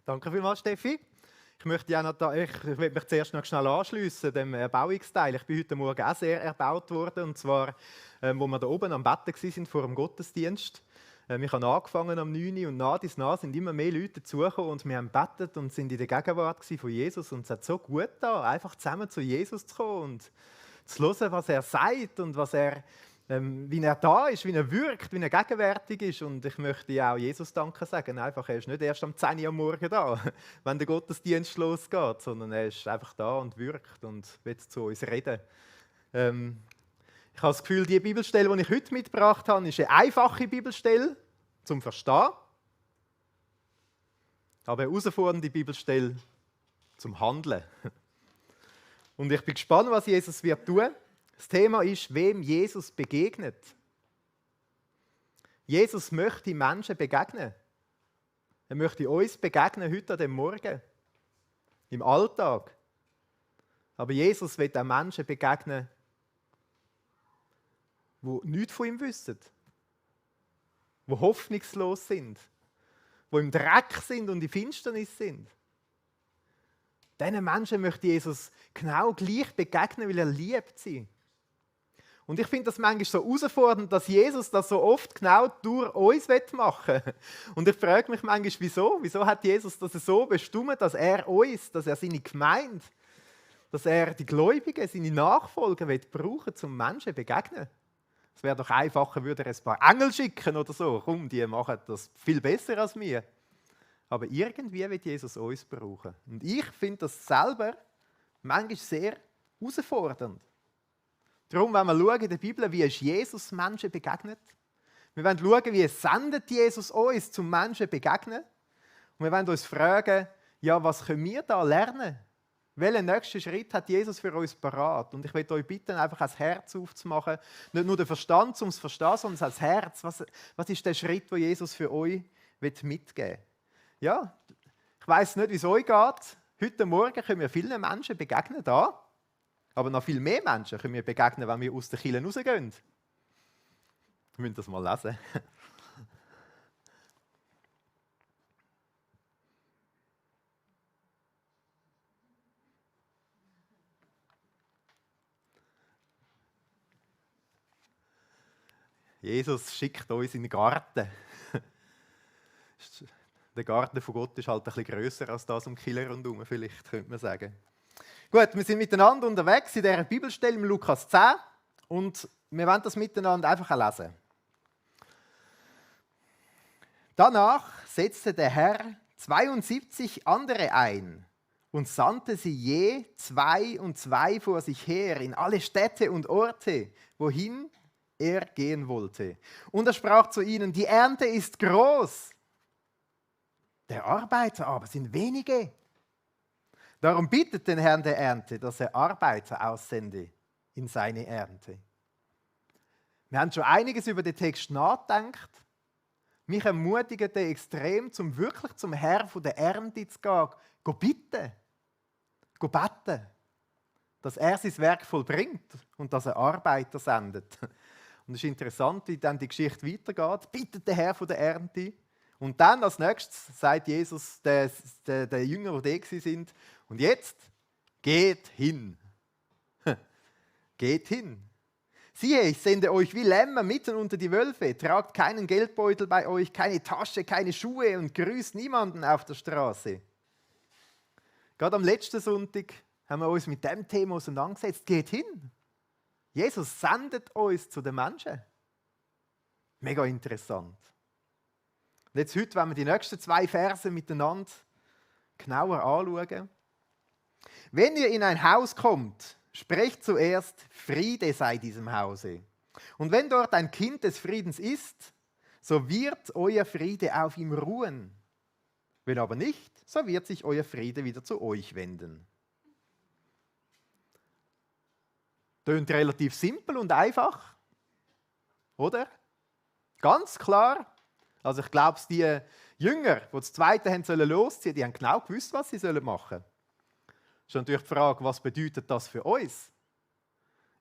Danke vielmals, Steffi. Ich möchte mich zuerst noch schnell anschliessen, dem Erbauungsteil. Ich bin heute Morgen auch sehr erbaut worden, und zwar, wo wir da oben am Betten waren vor dem Gottesdienst. Ich habe angefangen am 9 Uhr und nach dies nach sind immer mehr Leute dazugekommen und wir haben gebetet und sind in der Gegenwart von Jesus, und es hat so gut da, einfach zusammen zu Jesus zu kommen und zu hören, was er sagt und wie er da ist, wie er wirkt, wie er gegenwärtig ist. Und ich möchte auch Jesus Danke sagen. Einfach, er ist nicht erst am 10 Uhr am Morgen da, wenn der Gottesdienst losgeht, sondern er ist einfach da und wirkt und will zu uns reden. Ich habe das Gefühl, die Bibelstelle, die ich heute mitgebracht habe, ist eine einfache Bibelstelle zum Verstehen, aber eine herausfordernde Bibelstelle zum Handeln. Und ich bin gespannt, was Jesus wird tun. Das Thema ist, wem Jesus begegnet. Jesus möchte Menschen begegnen. Er möchte uns begegnen heute an dem Morgen, im Alltag. Aber Jesus will auch Menschen begegnen, die nichts von ihm wissen, die hoffnungslos sind, die im Dreck sind und in Finsternis sind. Diesen Menschen möchte Jesus genau gleich begegnen, weil er liebt sie. Und ich finde das manchmal so herausfordernd, dass Jesus das so oft genau durch uns machen will. Und ich frage mich manchmal, wieso? Wieso hat Jesus das so bestimmt, dass er uns, dass er seine Gemeinde, dass er die Gläubigen, seine Nachfolger brauchen, um Menschen zu begegnen? Es wäre doch einfacher, würde er ein paar Engel schicken oder so. Komm, die machen das viel besser als wir. Aber irgendwie wird Jesus uns brauchen. Und ich finde das selber manchmal sehr herausfordernd. Darum wollen wir schauen in der Bibel, wie ist Jesus Menschen begegnet. Wir wollen schauen, wie sendet Jesus uns zum Menschen begegnen. Und wir wollen uns fragen, ja, was können wir da lernen? Welchen nächsten Schritt hat Jesus für uns parat? Und ich möchte euch bitten, einfach das Herz aufzumachen. Nicht nur den Verstand, um es zu verstehen, sondern das Herz. Was ist der Schritt, den Jesus für euch mitgeben will? Ja, ich weiss nicht, wie es euch geht. Heute Morgen können wir vielen Menschen begegnen, da. Aber noch viel mehr Menschen können wir begegnen, wenn wir aus den Kirchen rausgehen. Wir müssen das mal lesen. Jesus schickt uns in den Garten. Der Garten von Gott ist halt ein bisschen grösser als das um Killer rundherum, vielleicht könnte man sagen. Gut, wir sind miteinander unterwegs in dieser Bibelstelle im Lukas 10 und wir wollen das miteinander einfach lesen. Danach setzte der Herr 72 andere ein und sandte sie je 2 und 2 vor sich her in alle Städte und Orte, wohin er gehen wollte. Und er sprach zu ihnen: Die Ernte ist groß, der Arbeiter aber sind wenige. Darum bittet den Herrn der Ernte, dass er Arbeiter aussende in seine Ernte. Wir haben schon einiges über den Text nachgedacht. Mich ermutigt er extrem, wirklich zum Herrn der Ernte zu gehen, bitten, beten, dass er sein Werk vollbringt und dass er Arbeiter sendet. Und es ist interessant, wie dann die Geschichte weitergeht. Bittet der Herr der Ernte. Und dann als nächstes sagt Jesus, der Jünger, die da sind, und jetzt geht hin. Geht hin. Siehe, ich sende euch wie Lämmer mitten unter die Wölfe. Tragt keinen Geldbeutel bei euch, keine Tasche, keine Schuhe und grüßt niemanden auf der Straße. Gerade am letzten Sonntag haben wir uns mit dem Thema auseinandergesetzt. Geht hin. Jesus sendet uns zu den Menschen. Mega interessant. Und jetzt heute, wenn wir die nächsten 2 Verse miteinander genauer anschauen. Wenn ihr in ein Haus kommt, sprecht zuerst, Friede sei diesem Hause. Und wenn dort ein Kind des Friedens ist, so wird euer Friede auf ihm ruhen. Wenn aber nicht, so wird sich euer Friede wieder zu euch wenden. Tönt relativ simpel und einfach, oder? Ganz klar. Also ich glaube, die Jünger, die das Zweite haben losziehen, die haben genau gewusst, was sie machen sollen. Es ist natürlich die Frage, was bedeutet das für uns?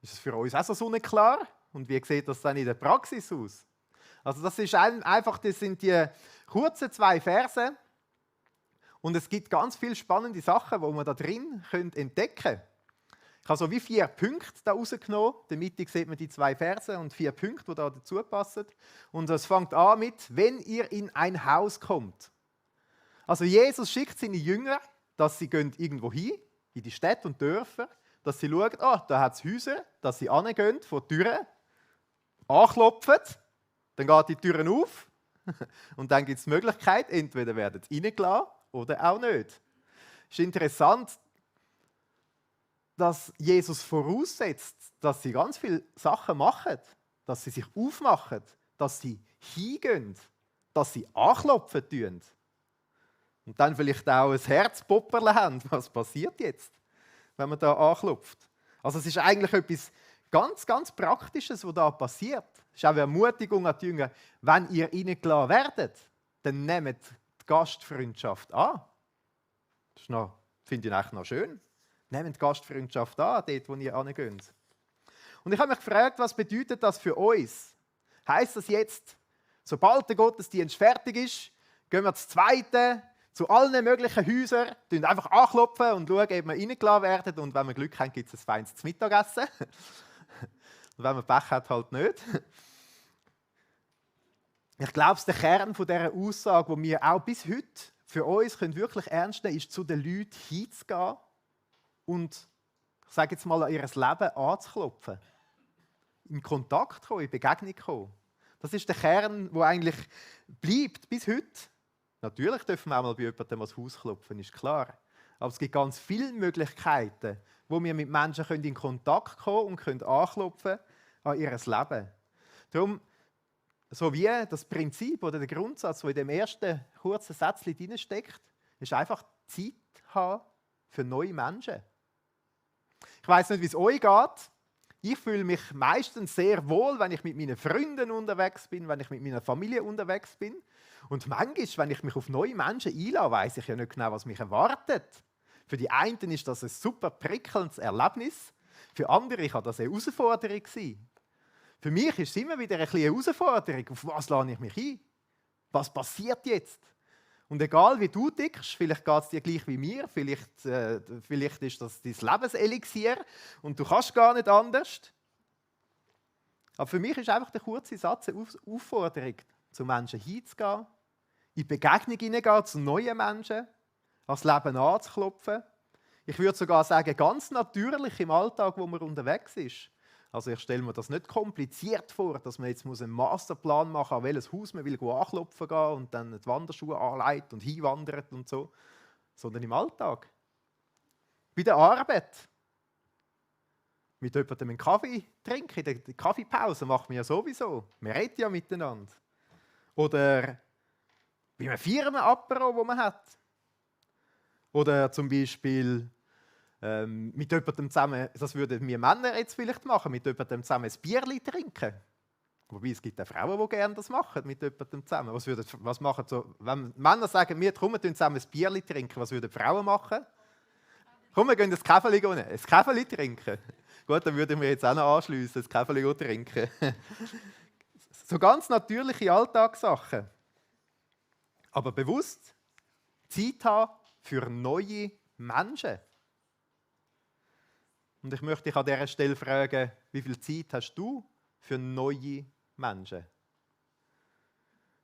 Ist es für uns auch so sonnenklar? Und wie sieht das dann in der Praxis aus? Also das ist einfach, das sind die kurzen 2 Verse. Und es gibt ganz viele spannende Sachen, die man da drin entdecken können. Ich habe so wie 4 Punkte da rausgenommen. In der Mitte sieht man die 2 Verse und 4 Punkte, die da dazu passen. Und es fängt an mit, wenn ihr in ein Haus kommt. Also Jesus schickt seine Jünger, dass sie gehen irgendwo hin, in die Städte und Dörfer, dass sie schauen, da hat es Häuser, dass sie hingehen, vor die Türen, anklopfen, dann geht die Türen auf und dann gibt es die Möglichkeit, entweder werden sie reingelassen oder auch nicht. Es ist interessant, dass Jesus voraussetzt, dass sie ganz viele Sachen machen, dass sie sich aufmachen, dass sie hingehen, dass sie anklopfen tun. Und dann vielleicht auch ein Herzpopperle haben. Was passiert jetzt, wenn man da anklopft? Also es ist eigentlich etwas ganz, ganz Praktisches, was da passiert. Es ist auch eine Ermutigung an die Jünger, wenn ihr reingelassen werdet, dann nehmt die Gastfreundschaft an. Das finde ich eigentlich noch schön. Nehmt die Gastfreundschaft an, dort, wo ihr hingeht. Und ich habe mich gefragt, was bedeutet das für uns? Heißt das jetzt, sobald der Gottesdienst fertig ist, gehen wir das Zweite zu allen möglichen Häusern, einfach anklopfen und schauen, ob wir reingelassen werden. Und wenn wir Glück haben, gibt es ein feines Mittagessen. Und wenn man Pech hat, halt nicht. Ich glaube, der Kern dieser Aussage, die wir auch bis heute für uns wirklich ernst nehmen können, ist, zu den Leuten hinzugehen und, ich sage jetzt mal, an ihr Leben anzuklopfen. In Kontakt kommen, in Begegnung kommen. Das ist der Kern, der eigentlich bleibt bis heute. Natürlich dürfen wir auch mal bei jemandem ans Haus klopfen, ist klar. Aber es gibt ganz viele Möglichkeiten, wo wir mit Menschen in Kontakt kommen und anklopfen an ihr Leben. Darum, so wie das Prinzip oder der Grundsatz, der in dem ersten kurzen Sätzchen drin steckt, ist einfach Zeit haben für neue Menschen. Ich weiss nicht, wie es euch geht. Ich fühle mich meistens sehr wohl, wenn ich mit meinen Freunden unterwegs bin, wenn ich mit meiner Familie unterwegs bin. Und manchmal, wenn ich mich auf neue Menschen einlasse, weiss ich ja nicht genau, was mich erwartet. Für die einen ist das ein super prickelndes Erlebnis. Für andere kann das eine Herausforderung sein. Für mich ist es immer wieder eine kleine Herausforderung. Auf was lade ich mich ein? Was passiert jetzt? Und egal wie du tickst, vielleicht geht es dir gleich wie mir, vielleicht ist das dein Lebenselixier und du kannst gar nicht anders. Aber für mich ist einfach der kurze Satz eine Aufforderung, zu Menschen hinzugehen, in Begegnung hineingehen zu neuen Menschen, ans Leben anzuklopfen. Ich würde sogar sagen, ganz natürlich im Alltag, wo man unterwegs ist. Also ich stelle mir das nicht kompliziert vor, dass man jetzt einen Masterplan machen muss, an welches Haus man will anklopfen gehen und dann die Wanderschuhe anlegt und hinwandert und so. Sondern im Alltag. Bei der Arbeit. Mit jemandem einen Kaffee trinken, in der Kaffeepause macht man ja sowieso. Wir reden ja miteinander. Oder bei einem Firmenapero, das man hat. Oder zum Beispiel mit jemandem zusammen, das würden wir Männer jetzt vielleicht machen, mit jemandem zusammen ein Bierchen trinken. Wobei es gibt auch Frauen, die gerne das machen, mit jemandem zusammen. Was machen so, wenn Männer sagen, wir zusammen ein Bierchen trinken, was würden Frauen machen? Komm, wir gehen ein Käferli trinken. Gut, dann würden wir jetzt auch noch anschliessen, ein Käferli trinken. So ganz natürliche Alltagssachen. Aber bewusst Zeit haben für neue Menschen. Und ich möchte dich an dieser Stelle fragen, wie viel Zeit hast du für neue Menschen?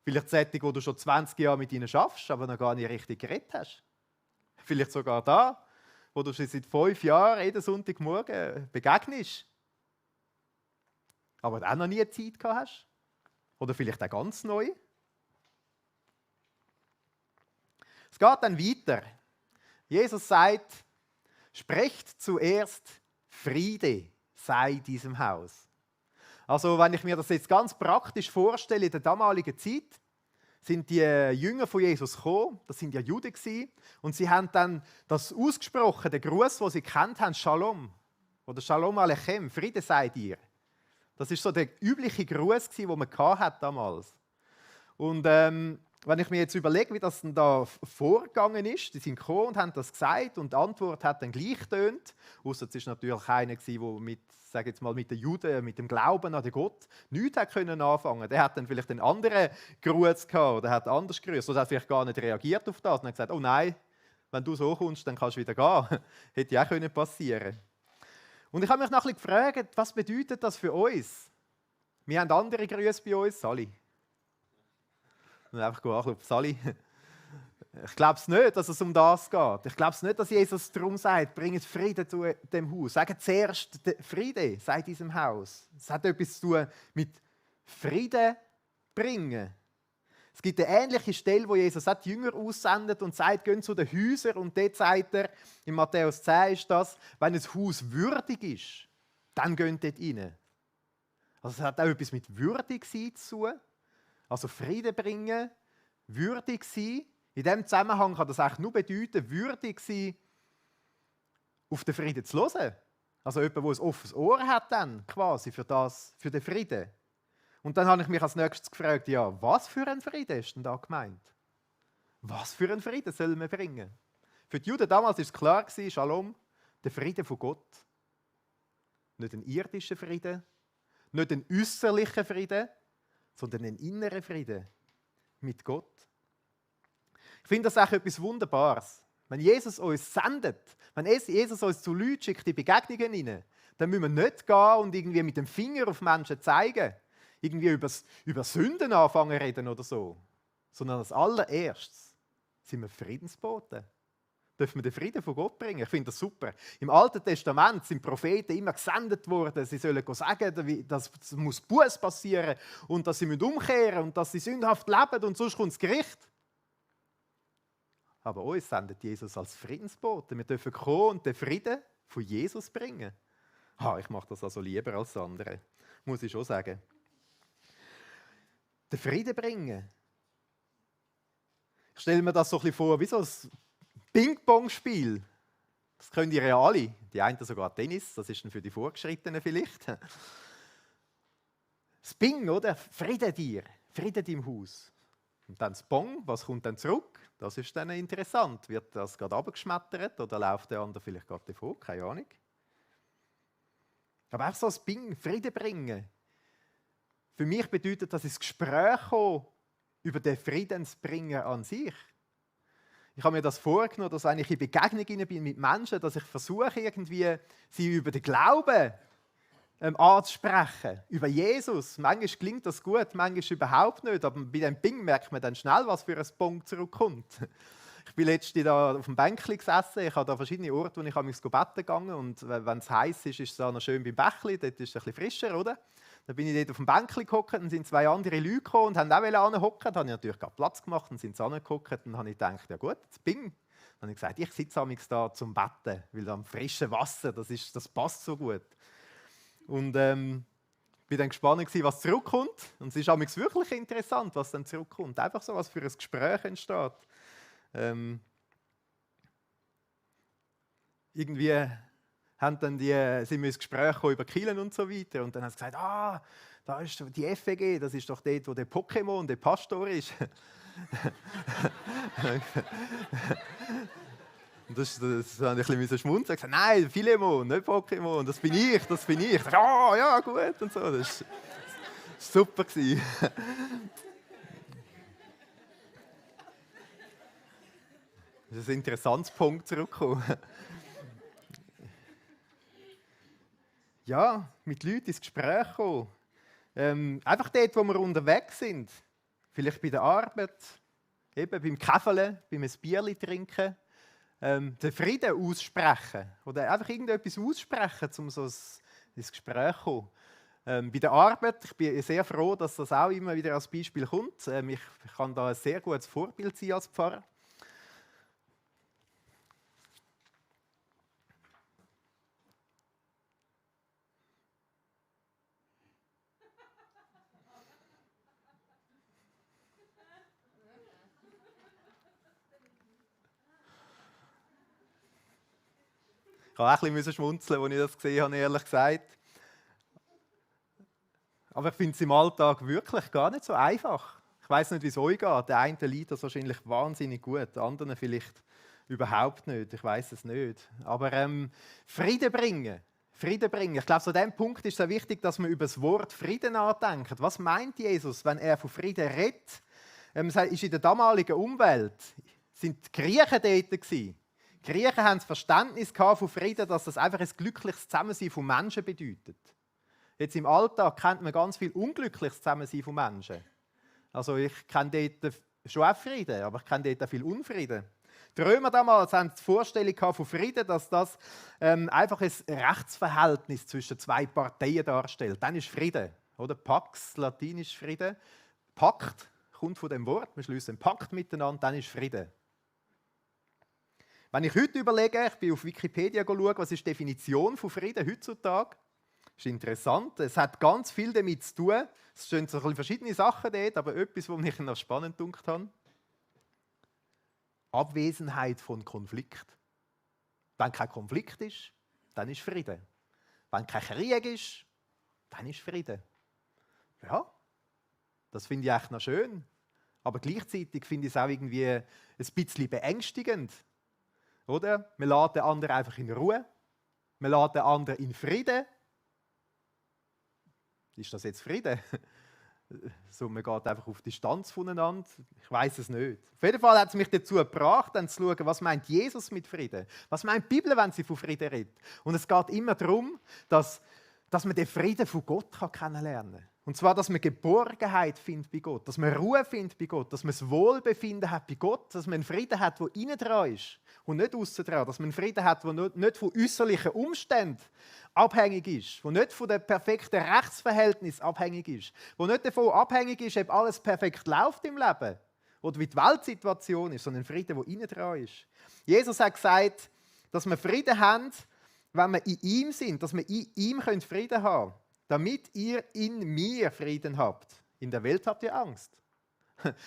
Vielleicht solche, wo du schon 20 Jahre mit ihnen schaffst, aber noch gar nicht richtig geredet hast. Vielleicht sogar da, wo du schon seit 5 Jahren jeden Sonntagmorgen begegnest, aber auch noch nie Zeit gehabt hast. Oder vielleicht auch ganz neu. Es geht dann weiter. Jesus sagt, sprecht zuerst Friede sei diesem Haus. Also wenn ich mir das jetzt ganz praktisch vorstelle, in der damaligen Zeit, sind die Jünger von Jesus gekommen, das sind ja Juden gewesen, und sie haben dann das ausgesprochen, den Gruß, den sie kennt haben, Shalom oder Shalom Alechem, Friede sei dir. Das ist so der übliche Gruß, den man damals hatte. Und wenn ich mir jetzt überlege, wie das denn da vorgegangen ist, die sind gekommen und haben das gesagt und die Antwort hat dann gleich getönt, ausser es war natürlich einer, der mit den Juden, mit dem Glauben an den Gott nichts anfangen konnte. Der hat dann vielleicht einen anderen Gruß gehabt oder hat anders gegrüßt oder hat vielleicht gar nicht reagiert auf das und hat gesagt, oh nein, Wenn du so kommst, dann kannst du wieder gehen. Hätte ja auch passieren können. Und ich habe mich noch ein bisschen gefragt, was bedeutet das für uns? Wir haben andere Grüße bei uns. Sali. Und einfach anklopfen. Sali. Ich glaube es nicht, dass es um das geht. Ich glaube es nicht, dass Jesus darum sagt, bringt Frieden zu dem Haus. Sagt zuerst Friede, sei diesem Haus. Es hat etwas zu tun mit Frieden bringen. Es gibt eine ähnliche Stelle, wo Jesus auch die Jünger aussendet und sagt, gehen zu den Häusern. Und dort sagt er, in Matthäus 10 ist das, wenn ein Haus würdig ist, dann geht dort rein. Also es hat auch etwas mit würdig sein zu tun. Also Frieden bringen, würdig sein. In diesem Zusammenhang kann das eigentlich nur bedeuten, würdig sein, auf den Frieden zu hören. Also jemand, der ein offenes Ohr hat dann quasi für den Frieden. Und dann habe ich mich als nächstes gefragt, ja, was für ein Frieden ist denn da gemeint? Was für ein Frieden soll man bringen? Für die Juden damals war es klar, Shalom, der Frieden von Gott. Nicht ein irdischer Frieden, nicht ein äußerlicher Frieden, sondern ein innerer Frieden mit Gott. Ich finde das auch etwas Wunderbares. Wenn Jesus uns sendet, wenn Jesus uns zu Leuten schickt, die Begegnungen rein, dann müssen wir nicht gehen und irgendwie mit dem Finger auf Menschen zeigen, irgendwie über Sünden anfangen reden oder so, sondern als allererstes sind wir Friedensboten. Dürfen wir den Frieden von Gott bringen? Ich finde das super. Im Alten Testament sind Propheten immer gesendet worden. Sie sollen sagen, dass muss Buß passieren und dass sie umkehren müssen und dass sie sündhaft leben und sonst kommt das Gericht. Aber uns sendet Jesus als Friedensboten. Wir dürfen kommen und den Frieden von Jesus bringen. Ich mache das also lieber als andere, muss ich schon sagen. Den Frieden bringen. Ich stelle mir das so ein bisschen vor, wie so ein Ping-Pong-Spiel. Das können ihr ja alle. Die einen sogar Tennis, das ist dann für die Vorgeschrittenen vielleicht. Das Ping, oder? Frieden dir, Frieden deinem Haus. Und dann das Bong, was kommt dann zurück? Das ist dann interessant. Wird das gerade abgeschmettert oder läuft der andere vielleicht gerade davon? Keine Ahnung. Aber auch so das Ping, Frieden bringen. Für mich bedeutet das ins Gespräch kommen über den Friedensbringer an sich. Ich habe mir das vorgenommen, dass wenn ich in Begegnungen bin mit Menschen, dass ich versuche, irgendwie sie über den Glauben anzusprechen, über Jesus. Manchmal klingt das gut, manchmal überhaupt nicht, aber bei dem Ping merkt man dann schnell, was für ein Punkt zurückkommt. Ich bin letztens da auf dem Bänkli gesessen, ich habe da verschiedene Orte, wo ich beten gegangen und wenn es heiß ist, ist es da noch schön beim Bächli, dort ist es ein bisschen frischer, oder? Dann bin ich dort auf dem Bänkli gehockt und sind zwei andere Leute gekommen und haben auch anhocken. Da habe ich natürlich gerade Platz gemacht und sind angehockt und dann habe ich gedacht, ja gut, jetzt Ping. Dann habe ich gesagt, ich sitze amigs da zum Betten, weil da am frischen Wasser, das passt so gut. Und bin dann gespannt, was zurückkommt. Und es ist amigs wirklich interessant, was dann zurückkommt. Einfach so, was für ein Gespräch entsteht. Irgendwie sind wir ins Gespräch über Kielen und so weiter. Und dann haben sie gesagt, da ist die FWG, das ist doch dort, wo der Pokémon, der Pastor ist. Und das habe ich ein bisschen schmunzeln. Ich gesagt, nein, Philemon, nicht Pokémon, das bin ich. Ich dachte, ja, gut und so. Das war super. Das ist ein interessantes Punkt zurückgekommen. Ja, mit Leuten ins Gespräch kommen. Einfach dort, wo wir unterwegs sind. Vielleicht bei der Arbeit, eben beim Käfeln, beim Bierchen trinken. Den Frieden aussprechen. Oder einfach irgendetwas aussprechen, um so ins Gespräch zu kommen. Bei der Arbeit, ich bin sehr froh, dass das auch immer wieder als Beispiel kommt. Ich kann da ein sehr gutes Vorbild sein als Pfarrer. Ich musste auch ein bisschen schmunzeln, als ich das gesehen habe, ehrlich gesagt. Aber ich finde es im Alltag wirklich gar nicht so einfach. Ich weiss nicht, wie es euch geht. Der eine liebt das wahrscheinlich wahnsinnig gut, der andere vielleicht überhaupt nicht. Ich weiss es nicht. Aber Frieden bringen. Frieden bringen. Ich glaube, so an diesem Punkt ist es wichtig, dass man über das Wort Frieden nachdenkt. Was meint Jesus, wenn er von Frieden redet? Ist in der damaligen Umwelt sind die Griechen dort gewesen. Die Griechen haben das Verständnis von Frieden, dass das einfach ein glückliches Zusammensein von Menschen bedeutet. Jetzt im Alltag kennt man ganz viel unglückliches Zusammensein von Menschen. Also ich kenne dort schon auch Frieden, aber ich kenne dort auch viel Unfrieden. Die Römer damals haben die Vorstellung von Frieden, dass das einfach ein Rechtsverhältnis zwischen zwei Parteien darstellt. Dann ist Frieden, oder? Pax, latinisch Frieden. Pakt kommt von dem Wort, wir schließen einen Pakt miteinander, dann ist Frieden. Wenn ich heute überlege, ich bin auf Wikipedia geschaut, was ist die Definition von Frieden heutzutage? Das ist interessant, es hat ganz viel damit zu tun. Es stehen so verschiedene Sachen dort, aber etwas, was mich noch spannend gedacht hat. Abwesenheit von Konflikt. Wenn kein Konflikt ist, dann ist Frieden. Wenn kein Krieg ist, dann ist Frieden. Ja, das finde ich echt noch schön. Aber gleichzeitig finde ich es auch irgendwie ein bisschen beängstigend. Oder? Man lässt den anderen einfach in Ruhe. Man lässt den anderen in Frieden. Ist das jetzt Frieden? So, man geht einfach auf Distanz voneinander. Ich weiß es nicht. Auf jeden Fall hat es mich dazu gebracht, dann zu schauen, was meint Jesus mit Frieden? Was meint die Bibel, wenn sie von Frieden redet? Und es geht immer darum, dass man den Frieden von Gott kennenlernen kann. Und zwar, dass man Geborgenheit findet bei Gott, dass man Ruhe findet bei Gott, dass man das Wohlbefinden hat bei Gott, dass man einen Frieden hat, der innen dran ist und nicht außen dran, dass man einen Frieden hat, der nicht von äußerlichen Umständen abhängig ist, der nicht von dem perfekten Rechtsverhältnis abhängig ist, der nicht davon abhängig ist, ob alles perfekt läuft im Leben oder wie die Weltsituation ist, sondern ein Frieden, der innen dran ist. Jesus hat gesagt, dass wir Frieden haben, wenn wir in ihm sind, dass wir in ihm Frieden haben können, damit ihr in mir Frieden habt. In der Welt habt ihr Angst.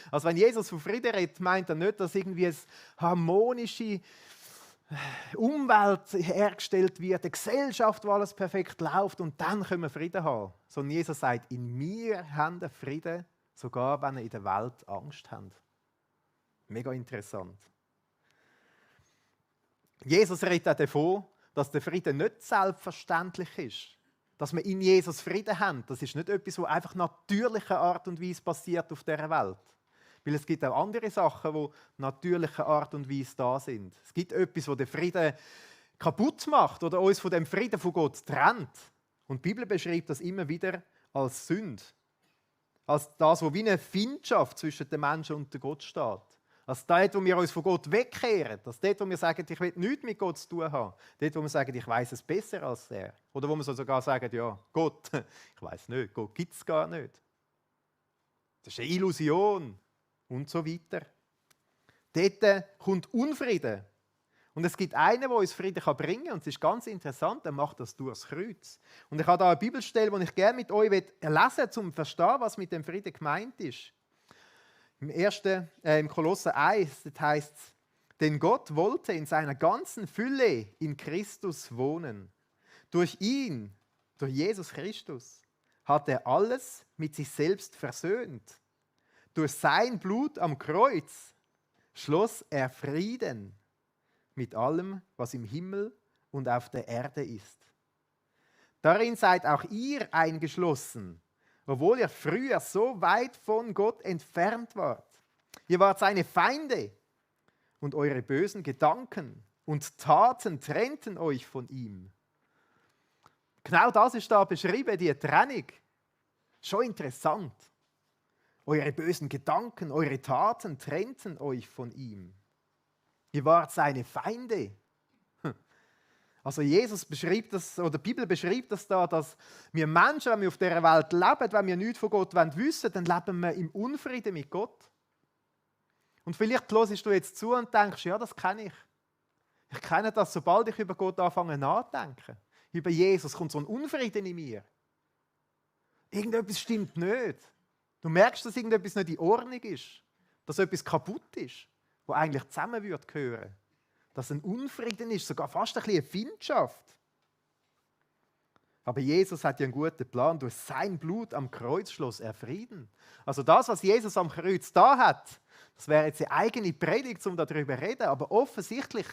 Also wenn Jesus von Frieden redet, meint er nicht, dass irgendwie eine harmonische Umwelt hergestellt wird, eine Gesellschaft, wo alles perfekt läuft und dann können wir Frieden haben. Sondern Jesus sagt, in mir habt ihr Frieden, sogar wenn ihr in der Welt Angst habt. Mega interessant. Jesus redet auch davon, dass der Frieden nicht selbstverständlich ist. Dass wir in Jesus Frieden haben, das ist nicht etwas, was einfach natürlicher Art und Weise passiert auf dieser Welt. Weil es gibt auch andere Sachen, die natürlicher Art und Weise da sind. Es gibt etwas, das den Frieden kaputt macht oder uns von dem Frieden von Gott trennt. Und die Bibel beschreibt das immer wieder als Sünde. Als das, was wie eine Feindschaft zwischen dem Menschen und Gott steht. Als dort, wo wir uns von Gott wegkehren. Als dort, wo wir sagen, ich will nichts mit Gott zu tun haben. Dort, wo wir sagen, ich weiß es besser als er. Oder wo wir sogar sagen, ja, Gott, ich weiß nicht, Gott gibt es gar nicht. Das ist eine Illusion. Und so weiter. Dort kommt Unfrieden. Und es gibt einen, der uns Frieden bringen kann. Und es ist ganz interessant, er macht das durchs Kreuz. Und ich habe da eine Bibelstelle, die ich gerne mit euch lesen will, um zu verstehen, was mit dem Frieden gemeint ist. Im Kolosser 1 heißt es, denn Gott wollte in seiner ganzen Fülle in Christus wohnen. Durch ihn, durch Jesus Christus, hat er alles mit sich selbst versöhnt. Durch sein Blut am Kreuz schloss er Frieden mit allem, was im Himmel und auf der Erde ist. Darin seid auch ihr eingeschlossen, obwohl ihr früher so weit von Gott entfernt wart. Ihr wart seine Feinde und eure bösen Gedanken und Taten trennten euch von ihm. Genau das ist da beschrieben, die Trennung. Schon interessant. Eure bösen Gedanken, eure Taten trennten euch von ihm. Ihr wart seine Feinde. Also Jesus beschreibt das, oder die Bibel beschreibt das da, dass wir Menschen, wenn wir auf dieser Welt leben, wenn wir nichts von Gott wissen wollen, dann leben wir im Unfrieden mit Gott. Und vielleicht hörst du jetzt zu und denkst, ja, das kenne ich. Ich kenne das, sobald ich über Gott anfange nachzudenken. Über Jesus kommt so ein Unfrieden in mir. Irgendetwas stimmt nicht. Du merkst, dass irgendetwas nicht in Ordnung ist. Dass etwas kaputt ist, was eigentlich zusammen gehören würde. Dass ein Unfrieden ist, sogar fast ein bisschen eine Feindschaft. Aber Jesus hat ja einen guten Plan. Durch sein Blut am Kreuz schloss er Frieden. Also das, was Jesus am Kreuz da hat, das wäre jetzt eine eigene Predigt, um darüber zu reden. Aber offensichtlich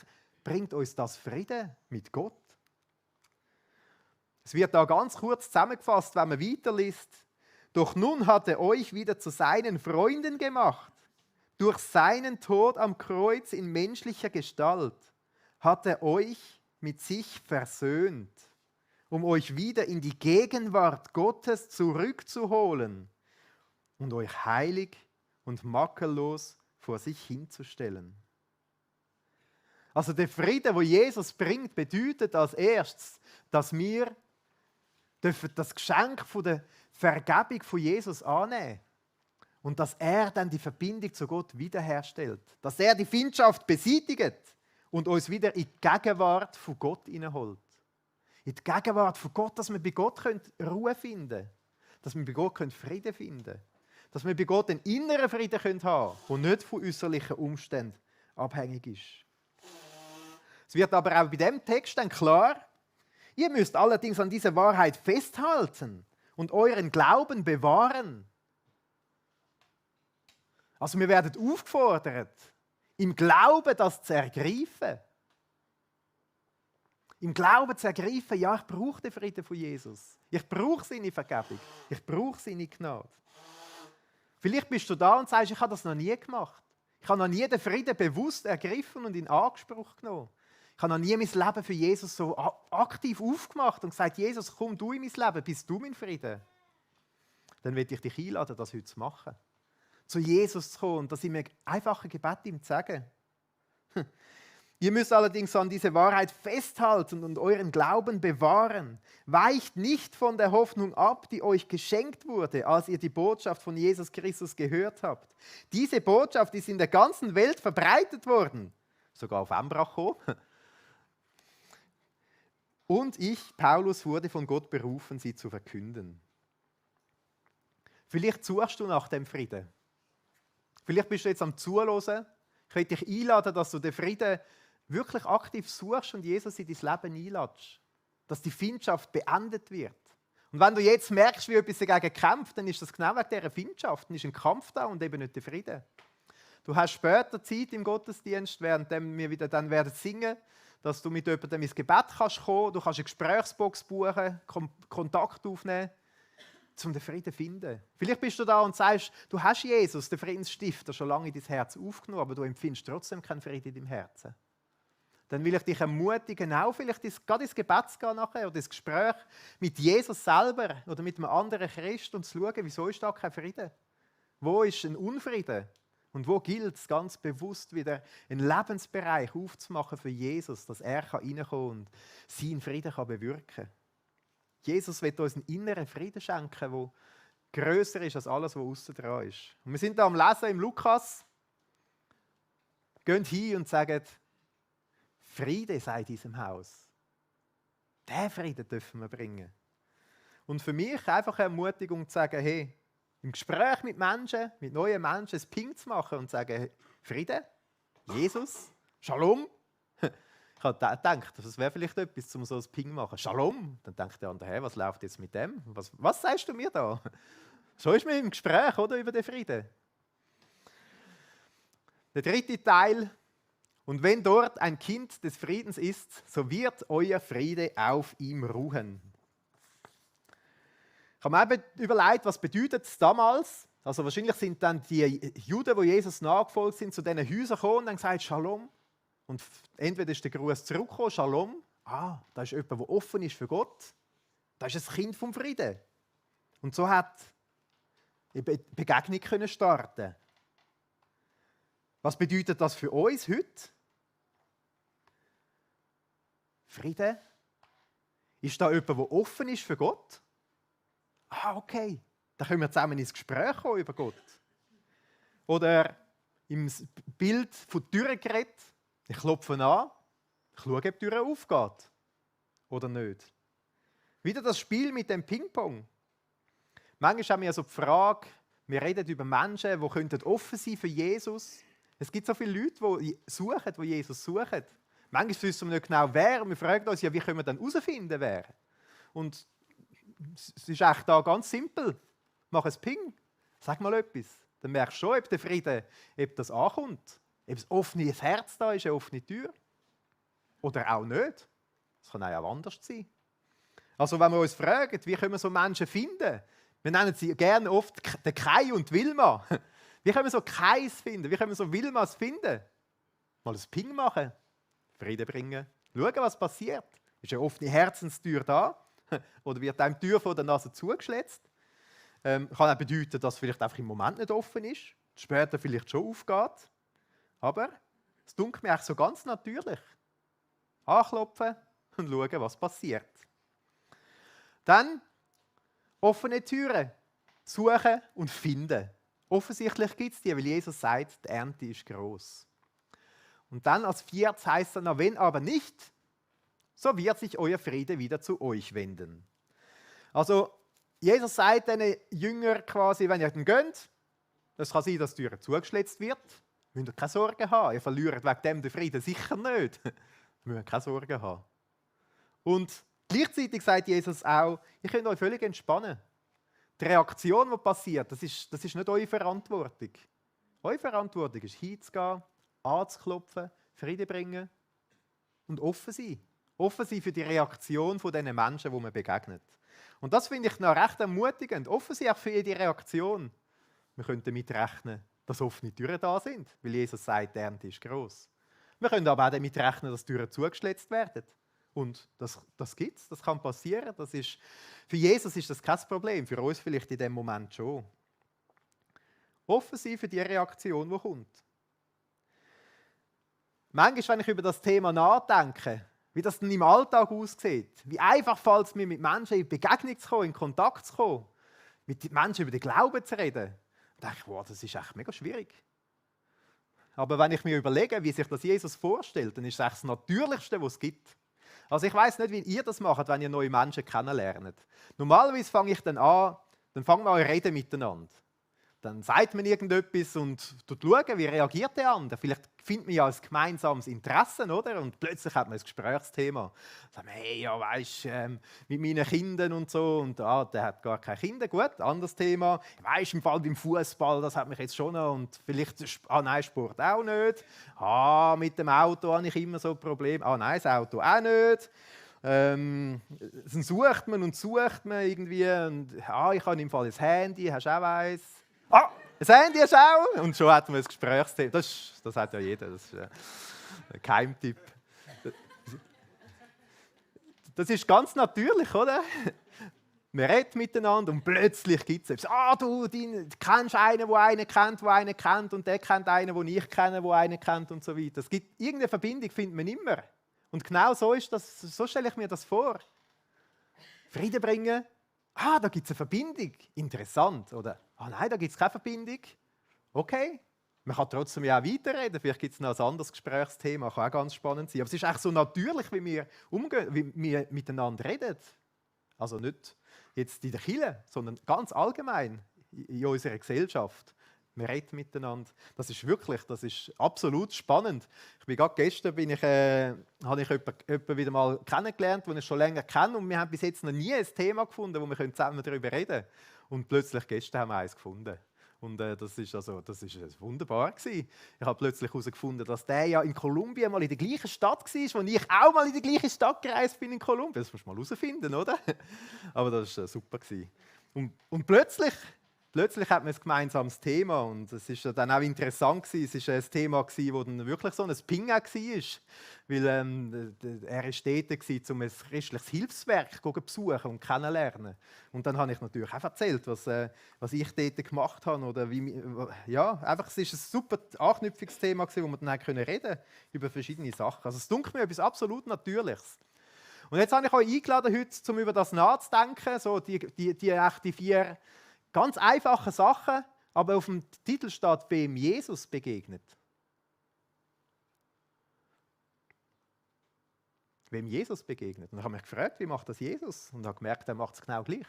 bringt uns das Frieden mit Gott. Es wird da ganz kurz zusammengefasst, wenn man weiterliest. Doch nun hat er euch wieder zu seinen Freunden gemacht. Durch seinen Tod am Kreuz in menschlicher Gestalt hat er euch mit sich versöhnt, um euch wieder in die Gegenwart Gottes zurückzuholen und euch heilig und makellos vor sich hinzustellen. Also der Friede, wo Jesus bringt, bedeutet als erstes, dass wir das Geschenk von der Vergebung von Jesus annehmen und dass er dann die Verbindung zu Gott wiederherstellt, dass er die Feindschaft beseitigt und uns wieder in die Gegenwart von Gott hineinholt. In die Gegenwart von Gott, dass wir bei Gott Ruhe finden können, dass wir bei Gott Frieden finden können, dass wir bei Gott einen inneren Frieden haben können, der nicht von äußerlichen Umständen abhängig ist. Es wird aber auch bei diesem Text dann klar, ihr müsst allerdings an dieser Wahrheit festhalten und euren Glauben bewahren. Also wir werden aufgefordert, im Glauben das zu ergreifen. Im Glauben zu ergreifen, ja, ich brauche den Frieden von Jesus. Ich brauche seine Vergebung. Ich brauche seine Gnade. Vielleicht bist du da und sagst, ich habe das noch nie gemacht. Ich habe noch nie den Frieden bewusst ergriffen und in Anspruch genommen. Ich habe noch nie mein Leben für Jesus so aktiv aufgemacht und gesagt, Jesus, komm du in mein Leben, bist du mein Frieden. Dann will ich dich einladen, das heute zu machen. Zu Jesus zu kommen und das in einem einfachen Gebet ihm zu sagen. Ihr müsst allerdings an diese Wahrheit festhalten und euren Glauben bewahren. Weicht nicht von der Hoffnung ab, die euch geschenkt wurde, als ihr die Botschaft von Jesus Christus gehört habt. Diese Botschaft ist in der ganzen Welt verbreitet worden. Sogar auf Embracho. Und ich, Paulus, wurde von Gott berufen, sie zu verkünden. Vielleicht suchst du nach dem Frieden. Vielleicht bist du jetzt am Zuhören. Ich möchte dich einladen, dass du den Frieden wirklich aktiv suchst und Jesus in dein Leben einlädst. Dass die Feindschaft beendet wird. Und wenn du jetzt merkst, wie etwas dagegen kämpft, dann ist das genau wegen dieser Feindschaft. Dann ist ein Kampf da und eben nicht der Frieden. Du hast später Zeit im Gottesdienst, während wir wieder dann werden singen, dass du mit jemandem ins Gebet kannst kommen. Du kannst eine Gesprächsbox buchen, Kontakt aufnehmen, um den Frieden zu finden. Vielleicht bist du da und sagst, du hast Jesus, den Friedensstifter, schon lange in dein Herz aufgenommen, aber du empfindest trotzdem keinen Frieden in deinem Herzen. Dann will ich dich ermutigen, auch vielleicht gerade ins Gebet zu gehen nachher, oder ins Gespräch mit Jesus selber oder mit einem anderen Christ und zu schauen, wieso ist da kein Frieden? Wo ist ein Unfrieden? Und wo gilt es ganz bewusst wieder, einen Lebensbereich aufzumachen für Jesus, dass er reinkommen kann und seinen Frieden bewirken kann. Jesus will uns einen inneren Frieden schenken, der grösser ist als alles, was außen dran ist. Und wir sind da am Lesen im Lukas, gehen hin und sagen, Friede sei diesem Haus. Den Frieden dürfen wir bringen. Und für mich einfach eine Ermutigung zu sagen, hey, im Gespräch mit Menschen, mit neuen Menschen, ein Ping zu machen und zu sagen, Friede, Jesus, Shalom. Ich habe gedacht, das wäre vielleicht etwas, um so ein Ping zu machen. Shalom. Dann denkt der andere, hey, was läuft jetzt mit dem? Was sagst du mir da? So ist man im Gespräch, oder, über den Frieden. Der dritte Teil. Und wenn dort ein Kind des Friedens ist, so wird euer Friede auf ihm ruhen. Ich habe mir eben überlegt, was bedeutet es damals? Also wahrscheinlich sind dann die Juden, die Jesus nachgefolgt sind, zu diesen Häusern gekommen und haben gesagt, Shalom. Und entweder ist der Gruß zurückgekommen, Shalom. Da ist jemand, der offen ist für Gott. Das ist ein Kind vom Frieden. Und so hat die Begegnung können starten. Was bedeutet das für uns heute? Frieden? Ist da jemand, der offen ist für Gott? Okay. Dann können wir zusammen ins Gespräch kommen über Gott. Oder im Bild von Türen geredet. Ich klopfe an, ich schaue, ob die Tür aufgeht. Oder nicht. Wieder das Spiel mit dem Ping-Pong. Manchmal haben wir so die Frage, wir reden über Menschen, die offen sein für Jesus. Es gibt so viele Leute, die suchen, die Jesus suchen. Manchmal wissen wir nicht genau, wer. Und wir fragen uns, ja, wie können wir dann herausfinden, wer? Und es ist echt da ganz simpel. Mach ein Ping. Sag mal etwas. Dann merkst du schon, ob der Frieden, ob das ankommt. Ob ein offenes Herz da ist, eine offene Tür. Oder auch nicht. Das kann auch anders sein. Also wenn wir uns fragen, wie können wir so Menschen finden? Wir nennen sie gerne oft den Kai und Wilma. Wie können wir so Kais finden? Wie können wir so Wilmas finden? Mal ein Ping machen. Frieden bringen. Schauen, was passiert. Ist eine offene Herzenstür da? Oder wird einem die Tür vor der Nase zugeschletzt? Kann auch bedeuten, dass es vielleicht einfach im Moment nicht offen ist, später vielleicht schon aufgeht. Aber es dunkelt mir eigentlich so ganz natürlich. Anklopfen und schauen, was passiert. Dann offene Türen. Suchen und finden. Offensichtlich gibt es die, weil Jesus sagt, die Ernte ist gross. Und dann als viertes heißt es noch, wenn aber nicht, so wird sich euer Friede wieder zu euch wenden. Also Jesus sagt den Jüngern quasi, wenn ihr dann geht, es kann sein, dass die Tür zugeschlitzt wird, müsst ihr keine Sorgen haben. Ihr verliert wegen dem den Frieden sicher nicht. Ihr müsst keine Sorgen haben. Und gleichzeitig sagt Jesus auch, ihr könnt euch völlig entspannen. Die Reaktion, die passiert, das ist nicht eure Verantwortung. Eure Verantwortung ist, hinzugehen, anzuklopfen, Frieden bringen und offen sein. Offen sein für die Reaktion von diesen Menschen, die man begegnet. Und das finde ich noch recht ermutigend. Offen sein auch für jede Reaktion. Wir können damit rechnen, dass offene Türen da sind, weil Jesus sagt, die Ernte ist gross. Wir können aber auch damit rechnen, dass Türen zugeschlitzt werden. Und das gibt es, das kann passieren. Für Jesus ist das kein Problem, für uns vielleicht in dem Moment schon. Offen sein für die Reaktion, die kommt. Manchmal, wenn ich über das Thema nachdenke, wie das denn im Alltag aussieht, wie einfach fällt es mir, mit Menschen in Begegnung zu kommen, in Kontakt zu kommen, mit Menschen über den Glauben zu reden, dann denke ich, wow, das ist echt mega schwierig. Aber wenn ich mir überlege, wie sich das Jesus vorstellt, dann ist es echt das Natürlichste, was es gibt. Also ich weiss nicht, wie ihr das macht, wenn ihr neue Menschen kennenlernt. Normalerweise fange ich dann an, dann fangen wir an zu reden miteinander. Dann sagt man irgendetwas und schaut, wie reagiert der andere. Vielleicht findet man ja ein gemeinsames Interesse, oder? Und plötzlich hat man ein Gesprächsthema. Sagt man, hey, ja, weisst, mit meinen Kindern und so. Und der hat gar keine Kinder. Gut, anderes Thema. Weisst, im Fall beim Fußball, das hat mich jetzt schon noch. Und vielleicht, nein, Sport auch nicht. Mit dem Auto habe ich immer so ein Problem. Nein, das Auto auch nicht. Dann sucht man irgendwie. Und, ich habe im Fall ein Handy, hast du auch eins? Das Handy hast du auch? Und schon hat man ein Gesprächsthema. Das hat ja jeder. Das ist ein Geheimtipp. Das ist ganz natürlich, oder? Man redet miteinander und plötzlich gibt es etwas. Du kennst einen, der einen kennt und der kennt einen, den ich kenne, der einen kennt und so weiter. Es gibt irgendeine Verbindung, findet man immer. Und genau so ist das, so stelle ich mir das vor. Frieden bringen. Da gibt es eine Verbindung. Interessant. Oder, nein, da gibt es keine Verbindung. Okay. Man kann trotzdem ja auch weiterreden. Vielleicht gibt es noch ein anderes Gesprächsthema. Kann auch ganz spannend sein. Aber es ist echt so natürlich, wie wir umgehen, wie wir miteinander reden. Also nicht jetzt in der Kirche, sondern ganz allgemein in unserer Gesellschaft. Wir reden miteinander. Das ist absolut spannend. Gestern habe ich jemanden wieder mal kennengelernt, den ich schon länger kenne. Und wir haben bis jetzt noch nie ein Thema gefunden, wo wir zusammen darüber reden können. Und plötzlich gestern haben wir eins gefunden. Und das ist wunderbar gewesen. Ich habe plötzlich herausgefunden, dass der ja in Kolumbien mal in der gleichen Stadt war, wo ich auch mal in die gleiche Stadt gereist bin in Kolumbien. Das musst du mal herausfinden, oder? Aber das war super gewesen. Und plötzlich hat man ein gemeinsames Thema und es war dann auch interessant gewesen. Es war ein Thema gewesen, wo dann wirklich so ein Ping war, weil er war dort, um ein christliches Hilfswerk zu besuchen und kennenlernen. Und dann habe ich natürlich auch erzählt, was ich dort gemacht habe oder es war ein super Anknüpfungsthema gewesen, wo wir dann reden konnten über verschiedene Sachen. Also es dunkelt mir etwas absolut Natürliches. Und jetzt habe ich euch eingeladen heute, um über das nachzudenken, so die 4 ganz einfache Sachen, aber auf dem Titel steht, wem Jesus begegnet. Wem Jesus begegnet. Und ich habe mich gefragt, wie macht das Jesus? Und habe gemerkt, er macht es genau gleich.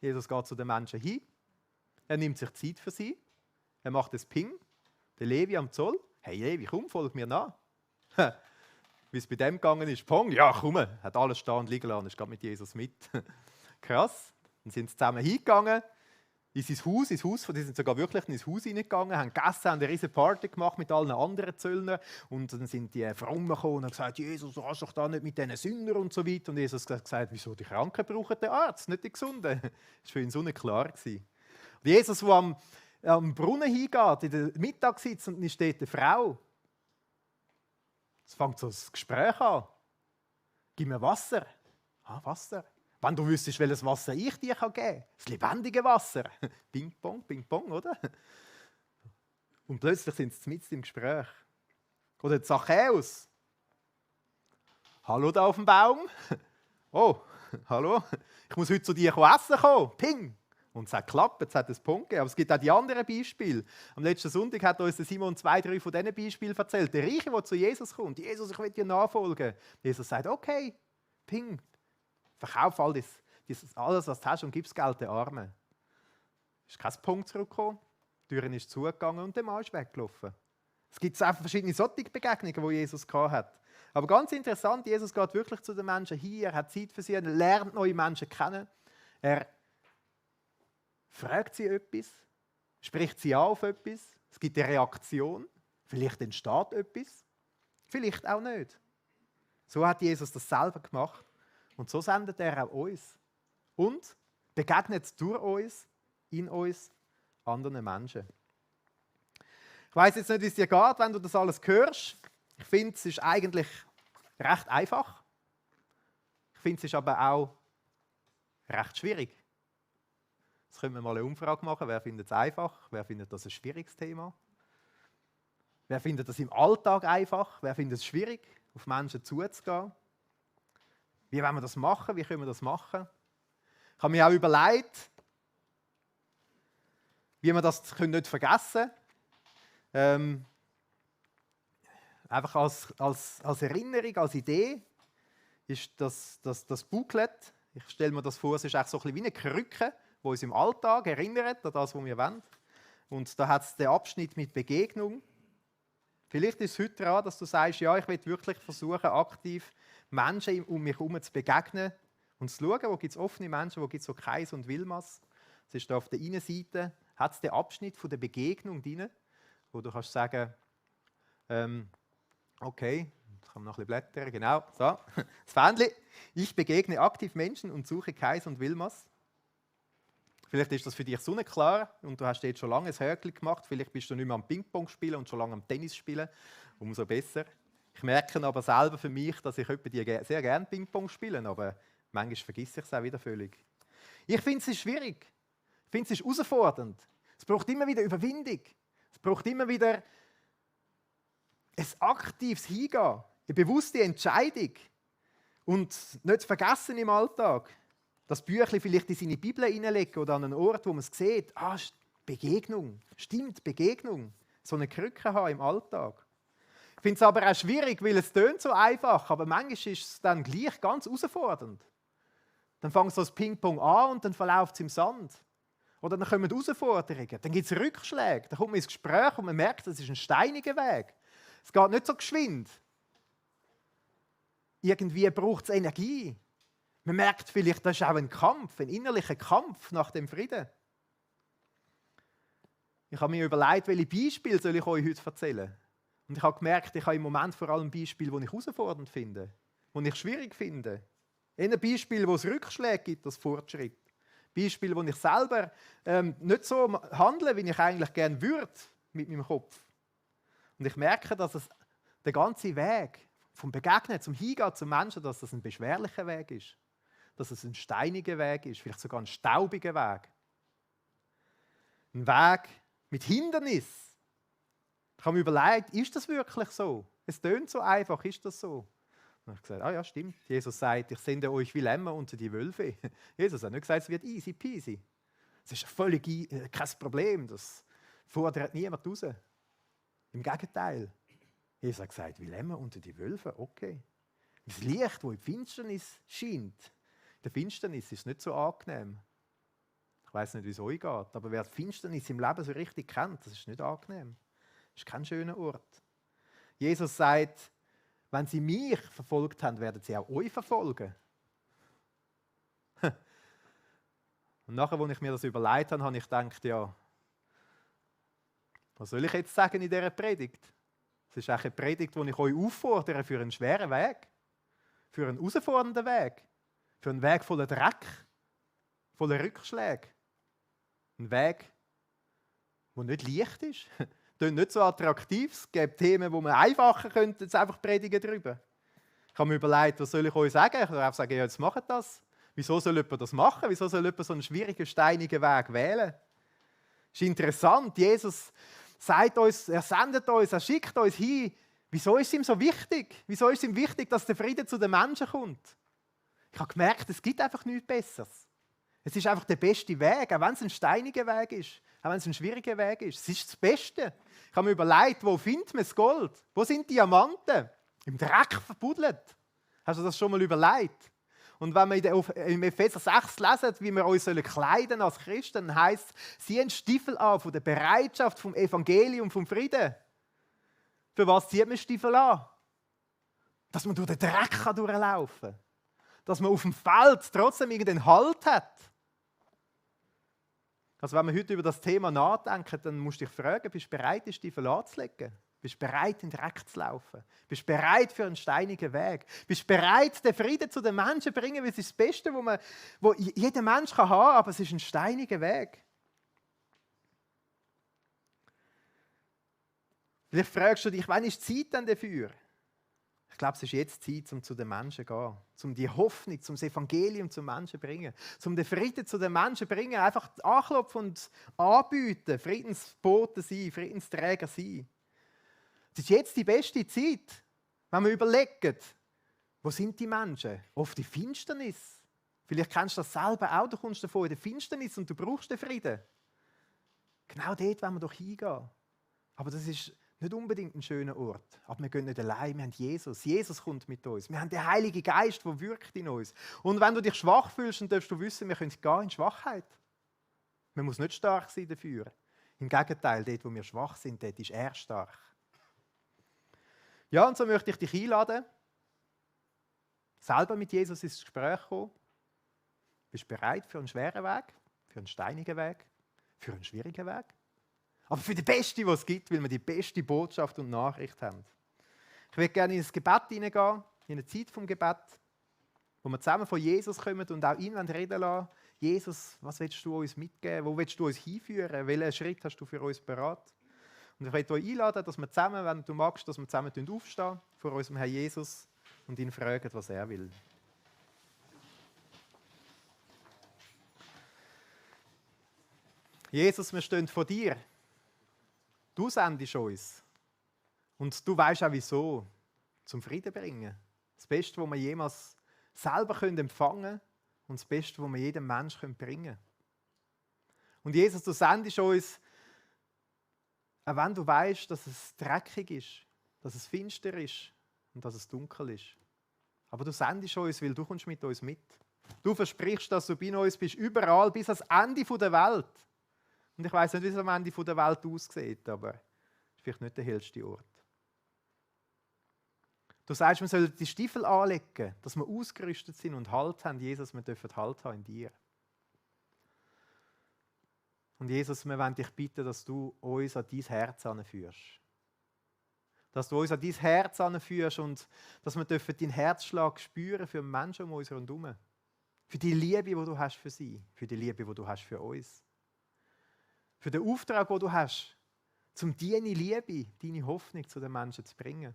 Jesus geht zu den Menschen hin, er nimmt sich Zeit für sie, er macht das Ping, der Levi am Zoll, hey Levi, komm, folg mir nach. Wie es bei dem gegangen ist, Pong, ja komm, hat alles stehen und liegen lassen, ist gerade mit Jesus mit. Krass. Dann sind sie zusammen hingegangen, in sein Haus, die sind sogar wirklich in sein Haus hineingegangen, haben gegessen, haben eine riesige Party gemacht mit allen anderen Zöllnern und dann sind die Frommen gekommen und haben gesagt, Jesus, du hast doch da nicht mit diesen Sündern und so weiter. Und Jesus hat gesagt, wieso, die Kranken brauchen den Arzt, nicht die Gesunden. Das war für ihn so nicht klar. Und Jesus, der am Brunnen hingeht, in der Mittag sitzt und ist dort eine Frau. Es fängt so ein Gespräch an. Gib mir Wasser. Ah, Wasser. Wenn du wüsstest, welches Wasser ich dir geben kann. Das lebendige Wasser. Ping pong, oder? Und plötzlich sind sie mitten im Gespräch. Oder Zachäus. Hallo da auf dem Baum. Oh, hallo. Ich muss heute zu dir essen kommen. Ping. Und es hat geklappt, es hat einen Punkt gegeben. Aber es gibt auch die anderen Beispiele. Am letzten Sonntag hat uns Simon 2, 3 von diesen Beispielen erzählt. Der Reiche, der zu Jesus kommt. Jesus, ich will dir nachfolgen. Jesus sagt, okay, ping. Verkauf alles, was du hast und gib das Geld den Armen. Es ist kein Punkt zurückgekommen. Die Tür ist zugegangen und der Mann ist weggelaufen. Es gibt auch verschiedene solche Begegnungen, die Jesus hat. Aber ganz interessant, Jesus geht wirklich zu den Menschen hier, er hat Zeit für sie, er lernt neue Menschen kennen. Er fragt sie etwas, spricht sie an auf etwas, es gibt eine Reaktion, vielleicht entsteht etwas, vielleicht auch nicht. So hat Jesus das selber gemacht und so sendet er auch uns und begegnet durch uns, in uns, anderen Menschen. Ich weiss jetzt nicht, wie es dir geht, wenn du das alles hörst. Ich finde, es ist eigentlich recht einfach. Ich finde, es ist aber auch recht schwierig. Jetzt können wir mal eine Umfrage machen. Wer findet es einfach? Wer findet das ein schwieriges Thema? Wer findet das im Alltag einfach? Wer findet es schwierig, auf Menschen zuzugehen? Wie wollen wir das machen? Wie können wir das machen? Ich habe mir auch überlegt, wie wir das nicht vergessen können. Einfach als Erinnerung, als Idee ist das Booklet. Ich stelle mir das vor, es ist eigentlich so ein bisschen wie eine Krücke, die uns im Alltag erinnert an das, was wir wollen. Und da hat es den Abschnitt mit Begegnung. Vielleicht ist es heute dran, dass du sagst, ja, ich will wirklich versuchen, aktiv Menschen um mich herum zu begegnen und zu schauen, wo gibt es offene Menschen, wo gibt es so Kais und Wilmas. Es ist da auf der Innenseite, hat es den Abschnitt von der Begegnung drin, wo du kannst sagen, okay, jetzt kann man noch ein bisschen blättern, genau, so, das Fähnchen. Ich begegne aktiv Menschen und suche Kais und Wilmas. Vielleicht ist das für dich sonnenklar und du hast jetzt schon lange ein Höckchen gemacht. Vielleicht bist du nicht mehr am Ping-Pong spielen und schon lange am Tennis spielen. Umso besser. Ich merke aber selber für mich, dass ich sehr gerne Ping-Pong spiele, aber manchmal vergesse ich es auch wieder völlig. Ich finde es schwierig. Ich finde es herausfordernd. Es braucht immer wieder Überwindung. Es braucht immer wieder ein aktives Hingehen, eine bewusste Entscheidung und nicht zu vergessen im Alltag. Das Büchlein vielleicht in seine Bibel hineinlegen oder an einen Ort, wo man es sieht. Ah, Begegnung. Stimmt, Begegnung. So eine Krücke haben im Alltag. Ich finde es aber auch schwierig, weil es tönt so einfach, aber manchmal ist es dann gleich ganz herausfordernd. Dann fängt so das Ping-Pong an und dann verläuft es im Sand. Oder dann kommen Herausforderungen, dann gibt es Rückschläge, dann kommt man ins Gespräch und man merkt, es ist ein steiniger Weg. Es geht nicht so geschwind. Irgendwie braucht es Energie. Man merkt vielleicht, das ist auch ein Kampf, ein innerlicher Kampf nach dem Frieden. Ich habe mir überlegt, welche Beispiele soll ich euch heute erzählen. Und ich habe gemerkt, ich habe im Moment vor allem Beispiele, die ich herausfordernd finde, die ich schwierig finde. Ein Beispiel, wo es Rückschläge gibt, das Fortschritt. Beispiele, wo ich selber nicht so handle, wie ich eigentlich gerne würde mit meinem Kopf. Und ich merke, dass es der ganze Weg vom Begegnen zum Hingehen zum Menschen, dass das ein beschwerlicher Weg ist. Dass es ein steiniger Weg ist, vielleicht sogar ein staubiger Weg. Ein Weg mit Hindernis. Ich habe mir überlegt, ist das wirklich so? Es tönt so einfach, ist das so? Und dann habe ich gesagt, ja, stimmt. Jesus sagt, ich sende euch wie Lämmer unter die Wölfe. Jesus hat nicht gesagt, es wird easy peasy. Es ist völlig kein Problem, das fordert niemand raus. Im Gegenteil. Jesus hat gesagt, wie Lämmer unter die Wölfe, okay. Das Licht, das in die Finsternis scheint, in der Finsternis ist es nicht so angenehm. Ich weiß nicht, wie es euch geht, aber wer die Finsternis im Leben so richtig kennt, das ist nicht angenehm. Das ist kein schöner Ort. Jesus sagt, wenn sie mich verfolgt haben, werden sie auch euch verfolgen. Und nachher, als ich mir das überlegt habe, habe ich gedacht, ja, was soll ich jetzt sagen in dieser Predigt? Es ist auch eine Predigt, die ich euch auffordere für einen schweren Weg, für einen herausfordernden Weg, für einen Weg voller Dreck, voller Rückschläge. Ein Weg, der nicht leicht ist. klingt nicht so attraktiv. Es gibt Themen, wo man einfacher könnte jetzt einfach predigen darüber. Ich habe mir überlegt, was soll ich euch sagen? Ich würde einfach sagen, ja, jetzt macht das. Wieso soll jemand das machen? Wieso soll jemand so einen schwierigen, steinigen Weg wählen? Das ist interessant. Jesus sagt uns, er sendet uns, er schickt uns hin. Wieso ist es ihm so wichtig? Wieso ist es ihm wichtig, dass der Friede zu den Menschen kommt? Ich habe gemerkt, es gibt einfach nichts Besseres. Es ist einfach der beste Weg, auch wenn es ein steiniger Weg ist, auch wenn es ein schwieriger Weg ist. Es ist das Beste. Ich habe mir überlegt, wo findet man das Gold? Wo sind Diamanten? Im Dreck verbuddelt. Hast du das schon mal überlegt? Und wenn wir im Epheser 6 lesen, wie wir uns kleiden als Christen, dann heisst es, ziehen Stiefel an von der Bereitschaft, vom Evangelium, vom Frieden. Für was zieht man Stiefel an? Dass man durch den Dreck durchlaufen kann. Dass man auf dem Feld trotzdem irgendeinen Halt hat. Also wenn wir heute über das Thema nachdenken, dann musst du dich fragen, bist du bereit, die Stiefel anzulegen? Bist du bereit, in den Dreck zu laufen? Bist du bereit für einen steinigen Weg? Bist du bereit, den Frieden zu den Menschen zu bringen? Weil es ist das Beste, wo jeder Mensch haben kann, aber es ist ein steiniger Weg. Vielleicht fragst du dich, wann ist die Zeit denn dafür? Ich glaube, es ist jetzt Zeit, um zu den Menschen zu gehen. Um die Hoffnung, um das Evangelium zum Menschen zu bringen. Um den Frieden zu den Menschen zu bringen. Einfach anklopfen und anbieten. Friedensboten sein, Friedensträger sein. Es ist jetzt die beste Zeit, wenn wir überlegen, wo sind die Menschen? Oft die Finsternis. Vielleicht kennst du das selber auch, du kommst davon in der Finsternis und du brauchst den Frieden. Genau dort wollen wir doch hingehen. Aber das ist nicht unbedingt ein schöner Ort. Aber wir gehen nicht allein, wir haben Jesus. Jesus kommt mit uns. Wir haben den Heiligen Geist, der wirkt in uns. Und wenn du dich schwach fühlst, dann darfst du wissen, wir können gehen in Schwachheit. Man muss nicht stark sein dafür. Im Gegenteil, dort, wo wir schwach sind, dort ist er stark. Ja, und so möchte ich dich einladen, selber mit Jesus ins Gespräch kommen. Bist du bereit für einen schweren Weg, für einen steinigen Weg, für einen schwierigen Weg? Aber für den Besten, was es gibt, weil wir die beste Botschaft und Nachricht haben. Ich würde gerne in ein Gebet hineingehen, in eine Zeit vom Gebet, wo wir zusammen von Jesus kommen und auch ihn reden lassen. Jesus, was willst du uns mitgeben? Wo willst du uns hinführen? Welchen Schritt hast du für uns bereit? Und ich möchte euch einladen, dass wir zusammen, wenn du magst, dass wir zusammen aufstehen vor unserem Herrn Jesus und ihn fragen, was er will. Jesus, wir stehen vor dir. Du sendest uns. Und du weißt auch wieso. Zum Frieden bringen. Das Beste, was wir jemals selber empfangen können und das Beste, was wir jedem Menschen bringen können. Und Jesus, du sendest uns, auch wenn du weißt, dass es dreckig ist, dass es finster ist und dass es dunkel ist. Aber du sendest uns, weil du kommst mit uns mit. Du versprichst, dass du bei uns bist, überall, bis ans Ende der Welt. Und ich weiss nicht, wie es am Ende der Welt aussieht, aber es ist vielleicht nicht der hellste Ort. Du sagst, wir sollen die Stiefel anlegen, dass wir ausgerüstet sind und Halt haben. Jesus, wir dürfen Halt haben in dir. Und Jesus, wir wollen dich bitten, dass du uns an dein Herz anführst. Dass du uns an dein Herz anführst und dass wir deinen Herzschlag spüren für Menschen um uns herum. Für die Liebe, die du hast für sie. Für die Liebe, die du hast für uns. Für den Auftrag, den du hast, um deine Liebe, deine Hoffnung zu den Menschen zu bringen.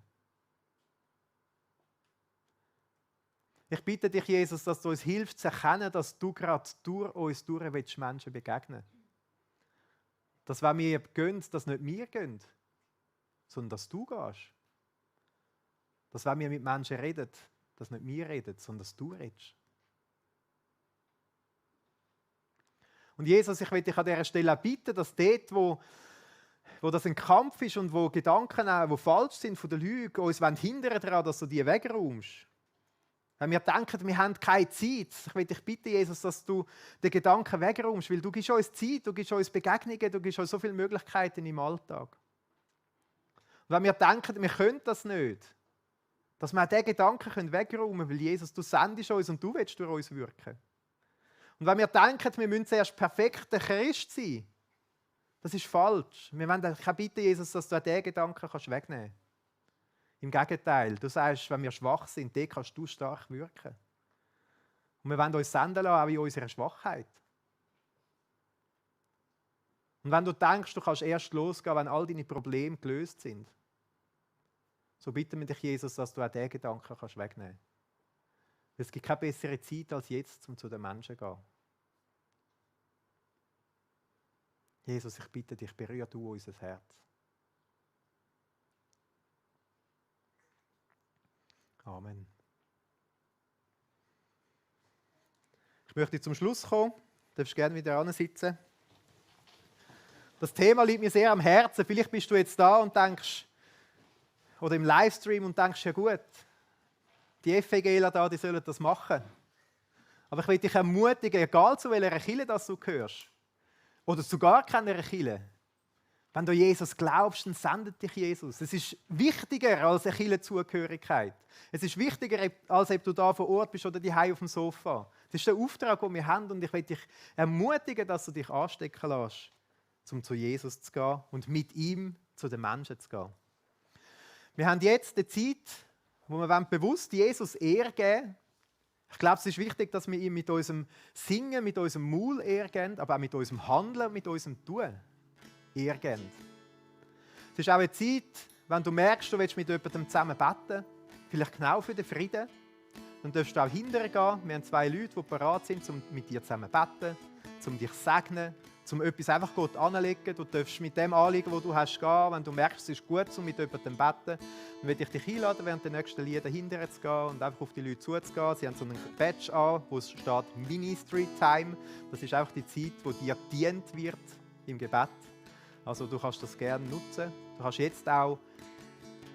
Ich bitte dich, Jesus, dass du uns hilfst zu erkennen, dass du gerade durch uns Menschen begegnen willst. Dass wenn wir gehen, dass nicht wir gehen, sondern dass du gehst. Dass wenn wir mit Menschen reden, dass nicht wir reden, sondern dass du redest. Und Jesus, ich will dich an dieser Stelle auch bitten, dass dort, wo das ein Kampf ist und wo Gedanken auch, die falsch sind von der Lüge, uns hindern daran, dass du die wegräumst. Wenn wir denken, wir haben keine Zeit, ich will dich bitten, Jesus, dass du den Gedanken wegräumst, weil du gibst uns Zeit, du gibst uns Begegnungen, du gibst uns so viele Möglichkeiten im Alltag. Und wenn wir denken, wir können das nicht, dass wir auch diesen Gedanken wegräumen können, weil Jesus, du sendest uns und du willst durch uns wirken. Und wenn wir denken, wir müssen zuerst perfekter Christ sein, das ist falsch. Wir wollen bitten, Jesus, dass du auch diesen Gedanken wegnehmen kannst. Im Gegenteil, du sagst, wenn wir schwach sind, dort kannst du stark wirken. Und wir wollen uns senden lassen, auch in unserer Schwachheit. Und wenn du denkst, du kannst erst losgehen, wenn all deine Probleme gelöst sind, so bitten wir dich, Jesus, dass du auch diesen Gedanken kannst wegnehmen kannst. Es gibt keine bessere Zeit als jetzt, um zu den Menschen zu gehen. Jesus, ich bitte dich, berühre du unser Herz. Amen. Ich möchte zum Schluss kommen. Du darfst gerne wieder ansitzen. Das Thema liegt mir sehr am Herzen. Vielleicht bist du jetzt da und denkst, oder im Livestream und denkst, ja gut, die FEGler da, die sollen das machen. Aber ich will dich ermutigen, egal zu welcher Kirche das du gehörst, oder zu gar keiner Kirche, wenn du Jesus glaubst, dann sendet dich Jesus. Es ist wichtiger als eine Kirchenzugehörigkeit. Es ist wichtiger, als ob du da vor Ort bist oder daheim auf dem Sofa. Das ist der Auftrag, den wir haben, und ich will dich ermutigen, dass du dich anstecken lässt, um zu Jesus zu gehen und mit ihm zu den Menschen zu gehen. Wir haben jetzt eine Zeit, wo wir bewusst Jesus Ehre geben. Ich glaube, es ist wichtig, dass wir ihm mit unserem Singen, mit unserem Maul Ehre geben, aber auch mit unserem Handeln, mit unserem Tun Ehre geben. Es ist auch eine Zeit, wenn du merkst, du willst mit jemandem zusammen beten, vielleicht genau für den Frieden, dann darfst du auch hinterher gehen. Wir haben 2 Leute, die bereit sind, um mit dir zusammen zu beten, um dich zu segnen, um etwas einfach Gott anzulegen. Du darfst mit dem Anliegen, das du hast, gehen. Wenn du merkst, es ist gut, um mit jemandem zu beten, dann würde ich dich einladen, während der nächsten Lieder hinterher zu gehen und einfach auf die Leute zuzugehen. Sie haben so einen Badge an, wo es steht Ministry Time. Das ist auch die Zeit, wo dir gedient wird im Gebet. Also du kannst das gerne nutzen. Du kannst jetzt auch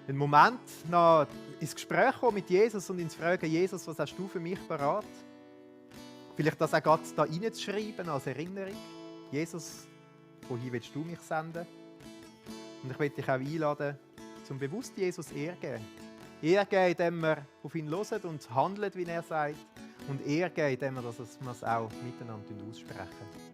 einen Moment noch ins Gespräch kommen mit Jesus und ihn fragen, Jesus, was hast du für mich parat? Vielleicht das auch gerade da reinzuschreiben als Erinnerung. Jesus, wohin willst du mich senden? Und ich möchte dich auch einladen, zum bewusst Jesus Ehre geben. Ehre geben, indem wir auf ihn hören und handeln, wie er sagt. Und Ehre geben, indem wir es auch miteinander aussprechen.